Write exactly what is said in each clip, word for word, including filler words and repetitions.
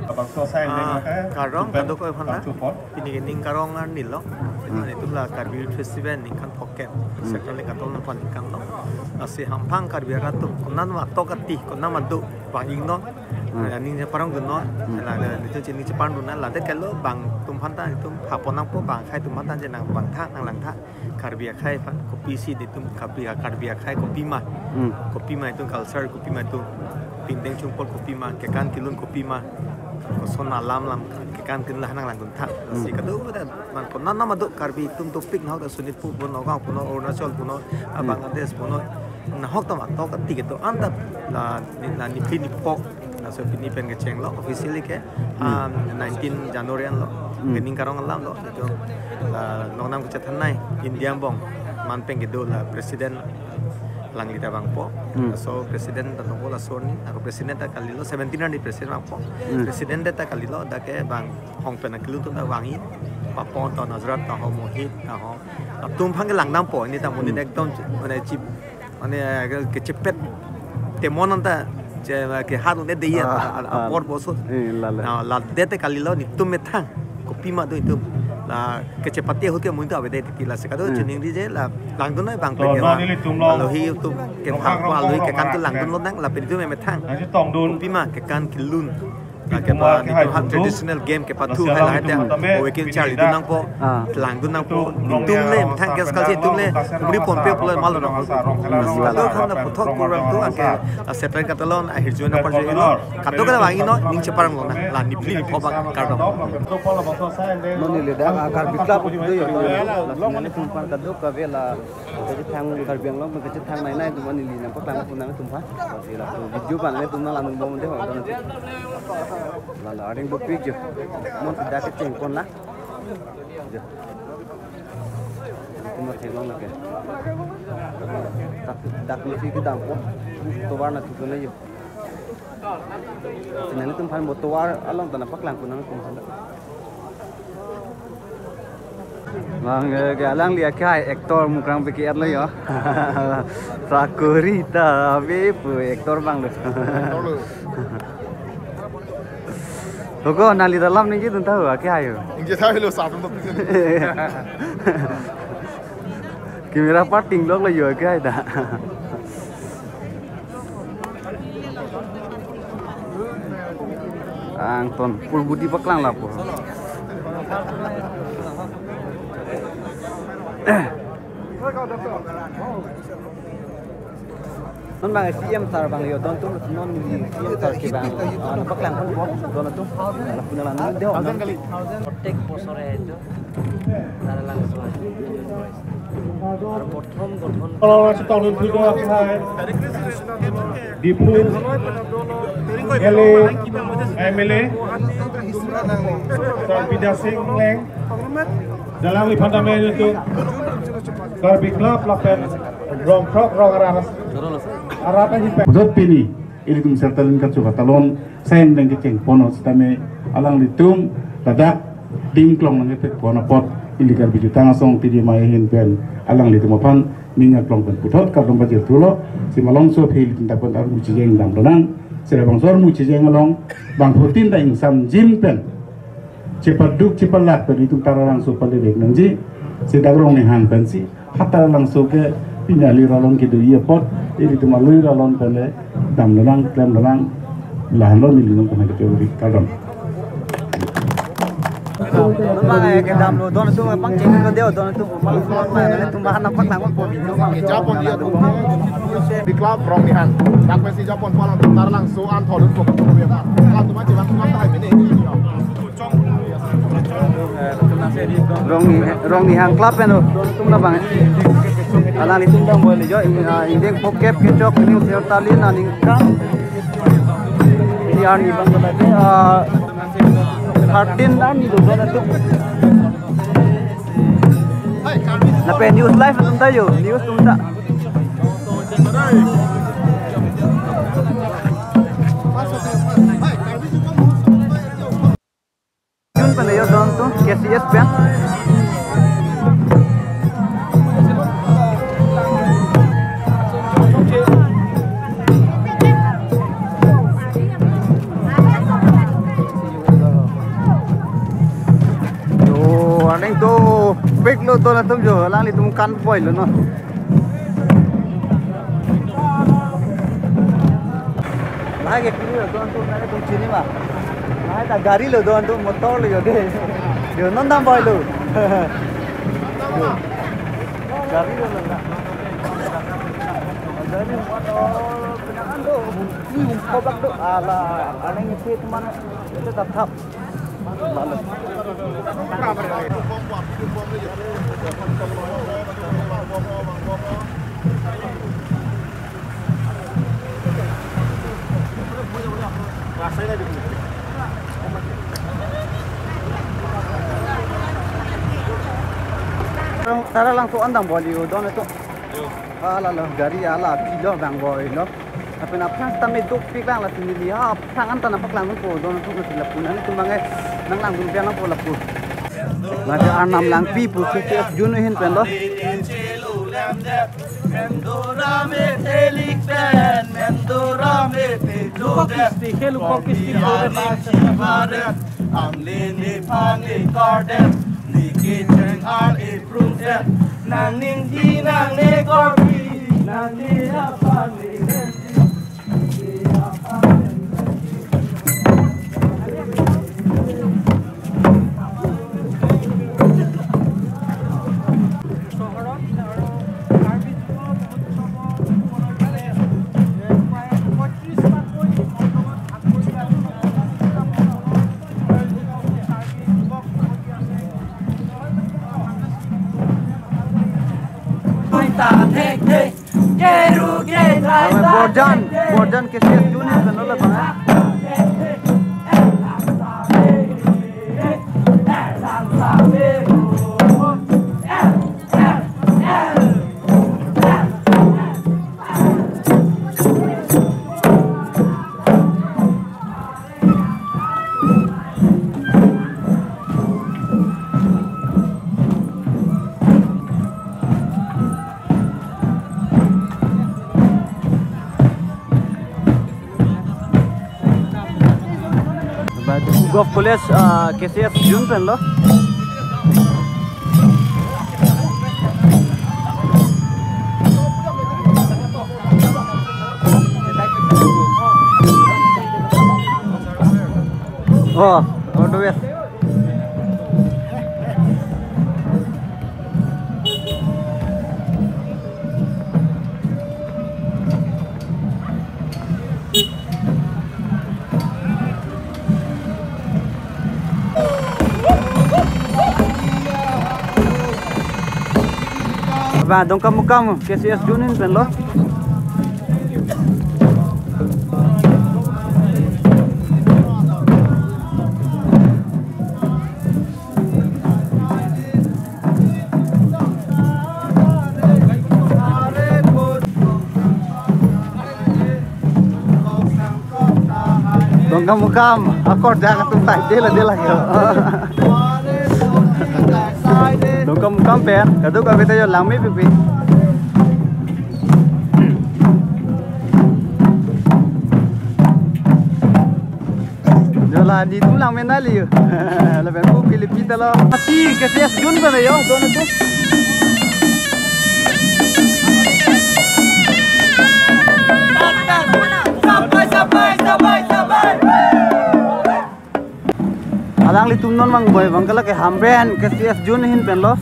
Bangso asai Ah, neng, eh, kardom, tupen, kadokave aphan la. Bangso pon. Pini ke ning karong arni lo. Hmm. Itum la Karbi Festival ningkan phokep. Hmm. Sektor le katon nang ningkan lo. Lasi hamphang Karbi arat atum konat ma atok ati, konat ma do, bang ingno. Hmm. La ning cheparong dunnon. Hmm. La, la, itum chini cheparong dunnon. Ladak ke lo bang atum aphan ta itum hapon nangpo, bang akhai atum aphan ta chenang bang tha, nanglang tha. Karbi akhai aphan kopisi itum Karbi, Karbi akhai kopima. Hmm. Kopima itum culture, kopima itum pindeng chungpol, kopima kekan kelun, kopima koson alam alam kekan kelun la nanglang dun tha. Hmm. Lasi kadokave man konat ma do Karbi atum dopik nahok ta Sonitpur punon, Nagaon punon, Arunachal punon, ah, Hmm. Bangladesh punon. Nahok ta ma atok ati kedo-an ta la ni, la niphli niphok. Laso pini pen kecheng lo officially ke, Hmm. ah, nineteen January an lo. Hmm. Ke ning karong alam lo. Itum, ah, longnam kachethan nai India angbong man pen kedo la president alangli ta vangpo. Hmm. So president ta tongpo laso arni, ako president ta kalilo, seventeen arni president vangpo. Hmm. President ta kalilo, dak ke bang hong pen akelu atum ta vang-i, Papon ta, Nazrat ta ho, Mohit ta ho. Latum aphan ke langdampo, ini ta monit Hmm. ekdom, mane chip, mane, eh, ke, kechepet temon anta, che, ke hat un-e dei ya, Ah, a, a, ah. apor boso. Eh, la, la. Na, ladak ta kalilo, netum methang kopima do itum. La kechepate ahut ke monit ta avedet titi, lasi kado Hmm. choningri je la langdun nai bang To, pen ke no, la. Nelitum lo. Alohi atum ke Nokak thang rong alohi rong kekan ke rong langdun lonang, lapen itum methang. Nangchetongdun. Kopima kekan kelun. Lake Itum ba ke nitum hai han dun. Traditional game kepathu Nasi hai alam lahai itum dia. Tame, Owekin pini charli ida. Dun nangpo. Ah. Langdun nangpo. Itum Nitum le rong methang gas rong kalsi itum le rong kumri rong ponpe rong pulo rong malo rong nang. Rong rong Lalu rong kan rong puthot rong kurang tu rong angke rong. Aset lain kata lon ahir juan apa juan lo. Kado kala vang-i non ning cheparong lonang. La niphli niphok bak kardom. Non neli dak, ah, Karbi Club do yo. Laso nelitum aphan kadokave la kachethang Karbi Anglong kachethang nai nai atum aphan neli nangpaklang pu nangtum aphan. Lasi laso video abang nelitum nanglang bom de ho. La la aring bopik jo. Non dak kecheng pon na. Jo. Itum theklong lake. Dak, dak misi kedampo. Tovar nangthu nai jo. Lasi nelitum aphan mo tovar along ta nangpaklang pu nangtum aphan. Bang, eh, ke alangli akhai actor Mukrang P K R lo yo. Sakori ta ave pu actor abang lo. Actor lo. Hoko nangli dalam ningje dun tahu akhai yo. Ningje tahu lo, satu tu. Camera parting lok lo yo akhai ta. Angton pulbudi paklang lapu. Non bang C M sir bang yo don atum non C M sir ke bang, ah, paklang pon don atum. Lapu nanglang deo. Protek bosore itu. Taralangso. Ar prothom gothon. Diphu L A, M L A, Sir Bidya Sing Engleng, dalam iphan tame itu Karbi Club lapen rong throk rong aras. Arat ahi pe. Jot pini ilitum sertalin kachu katalon, sain deng kecheng pono sitame alanglitum ladak dingklong nangkepek pon apot ili Karbi Jutang Asong T D M I ahin pen alanglitum aphan ning aklong pen puthot kardom pajir thulo. Si malomso aphi ilitum ta pen armu chijeng dam lonang. Sira bangso armu chijeng along bangphutin ta ingsamjin pen chepaduk chepalak pen itum Taralangso pale vek nangji. Si dak Rongnihang pensi ha Taralangso ke pini alui ralon kedo-i apot ilitum alui ralon pen le dam lonang, klem lonang, lahenlo neli nangtum aphan keteori kardom. Bang, eh, kedam lo don atum pangcheng lo deo don atum. Malu semua main atum bahan nampak nangkok po video bang. Japon dia tu. Di klub Rongnihang. Dak pensi japon palang Taralangso an thodun pokok tu ya. Kalau tu macam bang semua tahai mene. Rongni, Rongnihang Club pen lo. Atum na bang. Alanglitum dam bol jo, ah, ingdeng phokep kechok ning sertalin aning ka. Ini arni bang lagi, ah, thirteen arni do don atum. Lapen news live atum ta jo, news atum ta. Jun pen yo don atum, K C S pen. Dopiklo don atum jo, alanglitum kan boilo non. Lahai ke kiri lo don atum, nangtum chini ma. Lahai ta gari lo don atum, motor lo jo de. Jo non dam boilo. Gari lo lo. Gari motor. Ui, um, kobak do. Ala, ala ini sih teman. Itu tetap. Sara langso andang boli don itu. Alalo, gari ala pilo bang boilo. Apin aphrang sitame dopik lang, lasi neli ha aphrang anta nangpaklang nangpo don atum, lasi lapu nanglitum bang eh nanglangdun pian nangpo lapu. Lake Arnam Langpi pu K C S Jun ahin pen lo. Lukok kisti, ke lukok kisti. Ang lini pani garden, niki cheng ar iprung set, nang ning di nang ne korbi, nang ni apa ni renti, ni apa ni renti. Borjan, Borjan K C S Jun ahin pen lo labang eh. Golf College, ah, K C S Jun pen lo. Oh, all the best. Ba, Dongkamukam K C S Jun ahin pen lo. Dongkamukam, akor jang atum tai dela dela yo. Dongkamukam pen, kadokave ta yo langme pipi. Jola di tum langme nangli yo. Lapen pu Philippines ta lo. Ati K C S Jun pen yo, don atum. Alanglitum non mang boi bang ke lake Hamren K C S Jun ahin pen lo.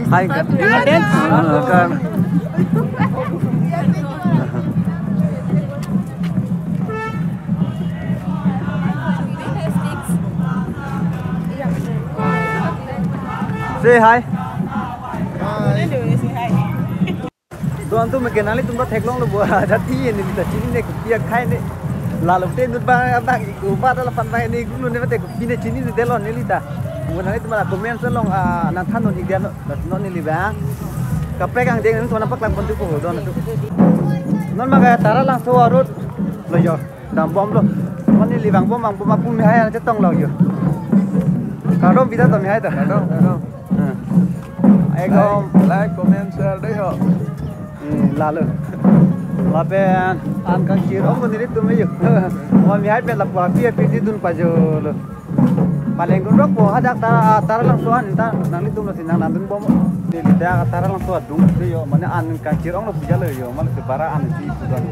Hai, kan? You wanna dance? Ah, kan. Say hi. Say hi. Antum ke nanglitum ta theklonglo bo, jati neli ta chinine, kopi akhai ne. Lalo te inut abang abang iku ba ta lapen abang ne iku ne mate kopine chininedetlo neli ta. Mo nanglitum la comment along, ah, nangthannon ik dia non, non neli abang. Kaprek angdeng nangtum nangpaklangpon thupo, don tu. Non ma ke Taralangso a-road lo jo. Dambomlo. Mo neli vangbom vangbom apu mehai an chetonglo jo. Kardom bida to mehai ta. Kardom, kardom. Hmm. Ekdom. Like, like, comment, share dei ho. Hmm, lalo. Lapen an kangchir onglo nelitum jo. Mo mehai pen lapu api api didun pajolo. Paleng dun rok po hadak Tara, Taralangso an ta nanglitum lasi nangdunbom. Neli dak Taralangso adung dei jo, mane an kangchir onglo pujalo jo, mane ke bara an si pudon.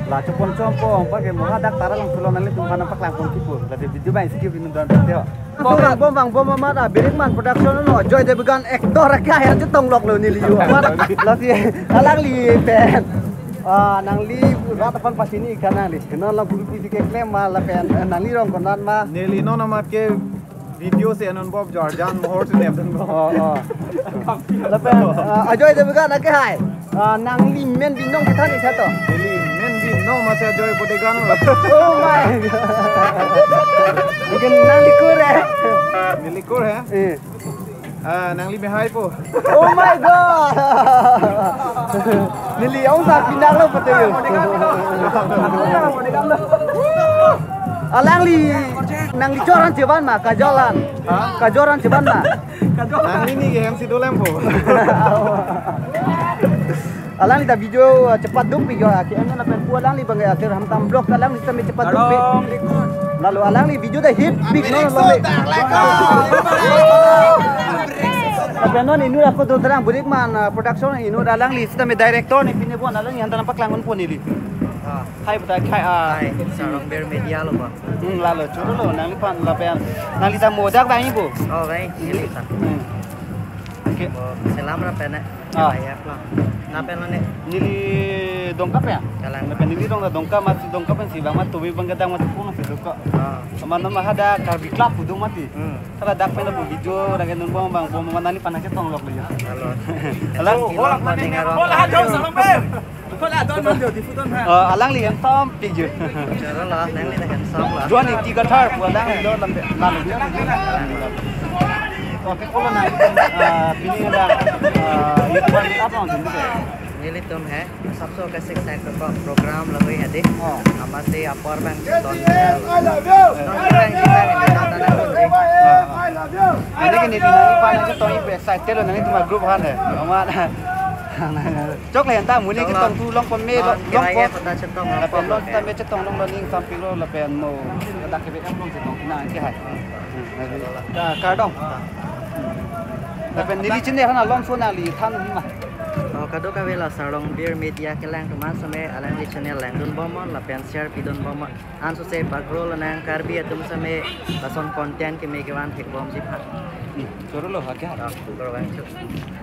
La chopon chompo, pa ke mo hadak Taralangso lo nanglitum aphan nangpaklangpon thupo. Lasi video abang skip inut don te ho. Bom bang bom bang bom amat, ah, Birikman Production lo, Joy Devagan actor akhai an chetongloklo neli jo. Amat lasi alangli pen. Ah, nangli rat aphan pachini ik tha nangli. Non la bulu T V keklem ma lapen, eh, nangli rong konan ma. Neli non amat ke video si anonbom jo arjan mohor si nepdunbom. Oh, oh. Lapen, ah, Ajoy Devagan akhai. Ah, nangli men binong kethan ik tha to. Neli men binong masi Ajoy Bodegan lo. Oh my God. Mungkin nangli kur eh. Neli kur eh. Eh. Ah, nangli mehai po. Oh my God. Neli ong sa pinang lo pute yo. Alangli, nangli choran cheban ma, kajolan. Ha? Kajolan cheban ma. Nangli ni ke M C Dolem po. Alangli ta video, uh, chepaduk pi jo, ah, ke M N lapen pu alangli bang ya, akhir Hamtam Vlog alangli sitame chepaduk pi. Lalo alangli video ta hit big no lo. Lapen non inut ako do terang Birikman, uh, Production inut alangli sitame director ne pine bon alangli han ta nangpaklangponpo neli. Ah. Hai beta khai, ah. Hai, Sarong Bir Media lo ba. Hmm, lalo choro lo nangliphan lapen nangli ta mo ajak bang ibo. Oh, bang, neli ta. Hmm. Oke. Mo selam ra pen. Ah. Layak lang. Lapen lo ne. Neli Dongka pen. Kalang. Lapen neli Dongka, Dongka masi Dongka pensi bang mat tubi bang gadang mat pung si Dongka. Ah. Aman nama hadak Karbi Club pudun mati. Hmm. Kalau dak pen lo video dak nonbom bang bom mana ni panas chetonglok lo ya. Halo. Alang. Halo, halo, halo, halo, halo, halo. Ko la don don jo, di phu don ha. Eh, alangli handsome pik jo. Choro lo, alangli ta handsome lo. Juan iti gathar pu alangli lo lam lam. Kopi ko lo na. Eh, pini ada, eh, YouTube apa nonton tu? Nelitum he, sabse ke sik sik ko program lo hui hadi. Oh. Amatsi apor bang ton. I love you. Ton bang kita ni, ton bang ton. Ini kan di sini pan aja ton ipe excited lo nanglitum group han he. Amat. Chok le anta muni chetong thu longpon me lo, longpon. Lapen lo sitame chetong longlo ning sampik lo lapen mo. Dak ke be longpon chetong na ke hai. Ka, kardom. Lapen neli channel hana longso nangli than ma. Oh, kadokave la Sarong Bir Media kelang teman sitame alangli channel langdunbom non lapen share pidunbom non. Ansose pagro lonang Karbi atum sitame lason content keme kevan thekbomji aphan. Hmm, choro lo ha kya? Ah, choro bang choro.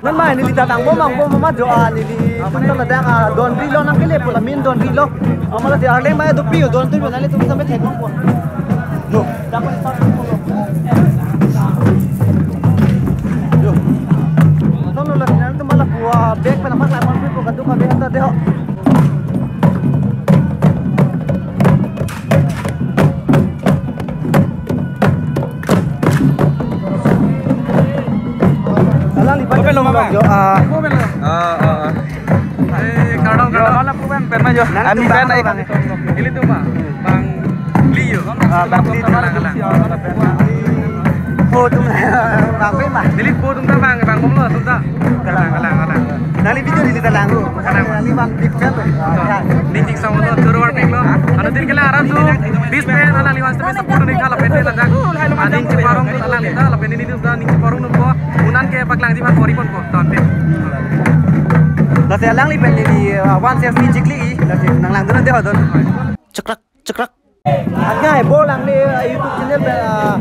Non ma neli ta vangbom vangbom ma jo a neli tum ta ladak a donri lo nangkele pu la main donri lo. Amat la arleng ma dopik donri lo nanglitum sitame thekbompo. Lo. Lo. Lo lo la nanglitum ma lapu a bag pen nangpaklangponpo kadokave ta dei ho. Alangli open lo, bang. Jo, ah. Ah, ah, ah. Eh, kardom, kardom. Mala pu bang, pen ma jo. Ami pen ai bang. Ilitum ma. Bang Li jo. Ah, Bang Li. Kalang, kalang. Oh, tum. Bang pen ma. Neli po tum ta bang, bang bom lo tum ta. Kalang, kalang, kalang. Nangli video neli ta lang lo. Kalang. Nangli bang big fan lo. Ning ting song lo, tour war pik lo. Anu tin kela aram tu, bis pen alangli wasta bisa pun ning kala pete ladak. Aning Cheparong tu alangli ta, lapen neli tu ta Ning Cheparong tu po. Unan ke paklangji aphan pori ponpo, tante. Lasi alangli pen neli, uh, one selfie chikli, lasi nanglangdun dei ho don. Chekrak, chekrak. Akhai bo alangli, uh, YouTube channel pen, uh,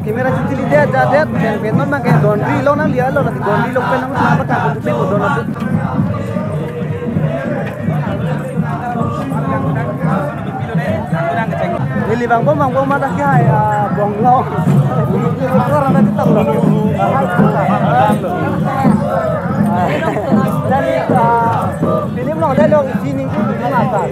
camera chitili det ja det pen pen non ma ke donri lo nangli alo lasi donri lo pen nang ma pakai pen pen don atu. Neli vangbom vangbom ma akhai, uh, bong lo. Ini orang ada di tong lo. Jadi, uh,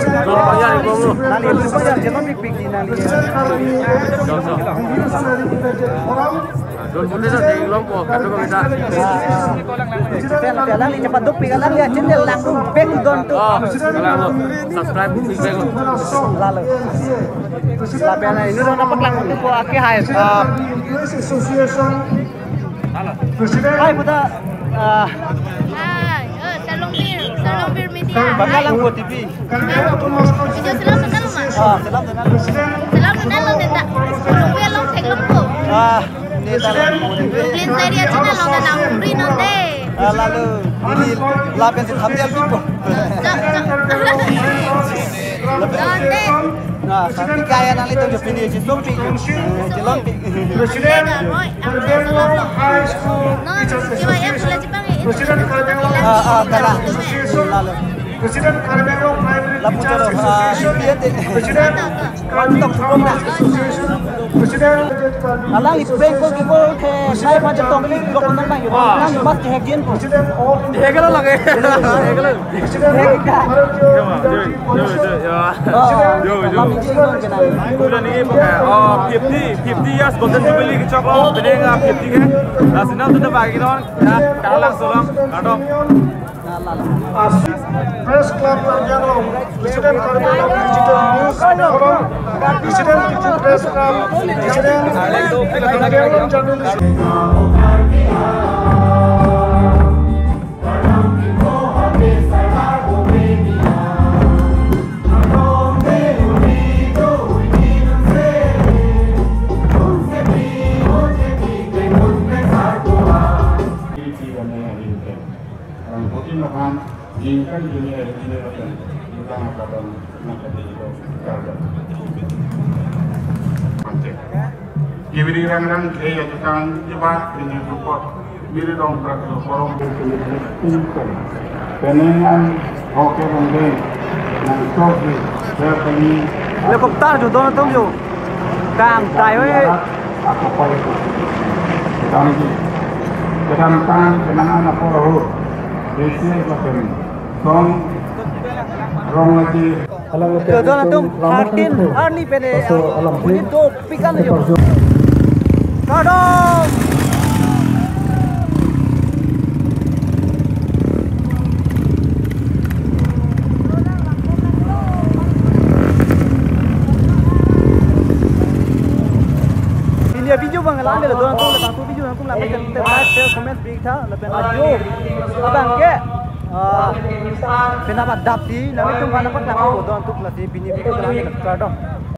Don Payar, Ibom lo. Nangli, Ibom lo, Jelong pikpik di nangli. Don Payar, Jelong po, kado ko kita. Pen, pen, nangli cepat dopik, nangli channel langdun pek don tu. Oh, langdun. Subscribe, subscribe. Lalo. Lapen inut nangpaklang tu ko ake hai. Ah. Hai, puta. Ah. Hai, eh, Salongbir, Salongbir Media. Bangkalang ko T V. Video selam selam ma. Ah, selam selam. Selam selam lo teta. Salongbir along theklong ko. Ah, ne ta lang ko T V. Plain area channel along ta nang free non de. Ah, lalo. Ini lapen si thumbnail pi ko. Sa, sa. Donde. Nah, sati kaya nanglitum jo pini si sopi. Eh, Jelong pi. Donde, oi, ang sa lo. Non, jiwa ya pula Jepang ya. Ah, ah, kalang. Lalo. Lapu choro, ah, ipi ete. Kwantok sukom na. Alang ipeng ko kiko ke, saya macam tong ini blok nang bang. Nang mas kehek jin ko. Hek lo lagi. Hek lo. Hek ka. Yo, yo, yo, yo. Oh, yo, yo. Kami jin ko kena. Kemudian ini pakai, oh, fifty, fifty years Golden Jubilee kechok lo, penang, ah, fifty ke. Nah, sini tu dah bagi non, ya, kalang solong, kadok. Press Club Karbi Anglong, President Karbi Anglong Digital News Forum, President Press Club, President Karbi Anglong Journalist. Ang putin lakan, jingkan dunia ini lakan, kita makadan, makati itu, karga. Mante. Ibiri rang rang, eh, ya, tukang, ibat, ini support, biri dong, prak, korong, ini, ini, ini, penengan, oke, bang, deh, nang, sok, deh, saya, pengen, Helicopter jo don atum jo. Kang, tai, oi. Kedamtang, kedamtang kenangan apo ahut. Desi lapen song rong lagi. Alang lagi. Kedon atum thirteen arni pene. Paso alam. Ini dopik kan jo. Kadong. Pini avideo abang lang deh, donang atum, donang atum video nangtum lang, like, share, comment, big tha, lapen ajo abang ke, ah, penap adap di, nanglitum aphan nangpaklang, donang atum lasi pini video lang deh, kardom.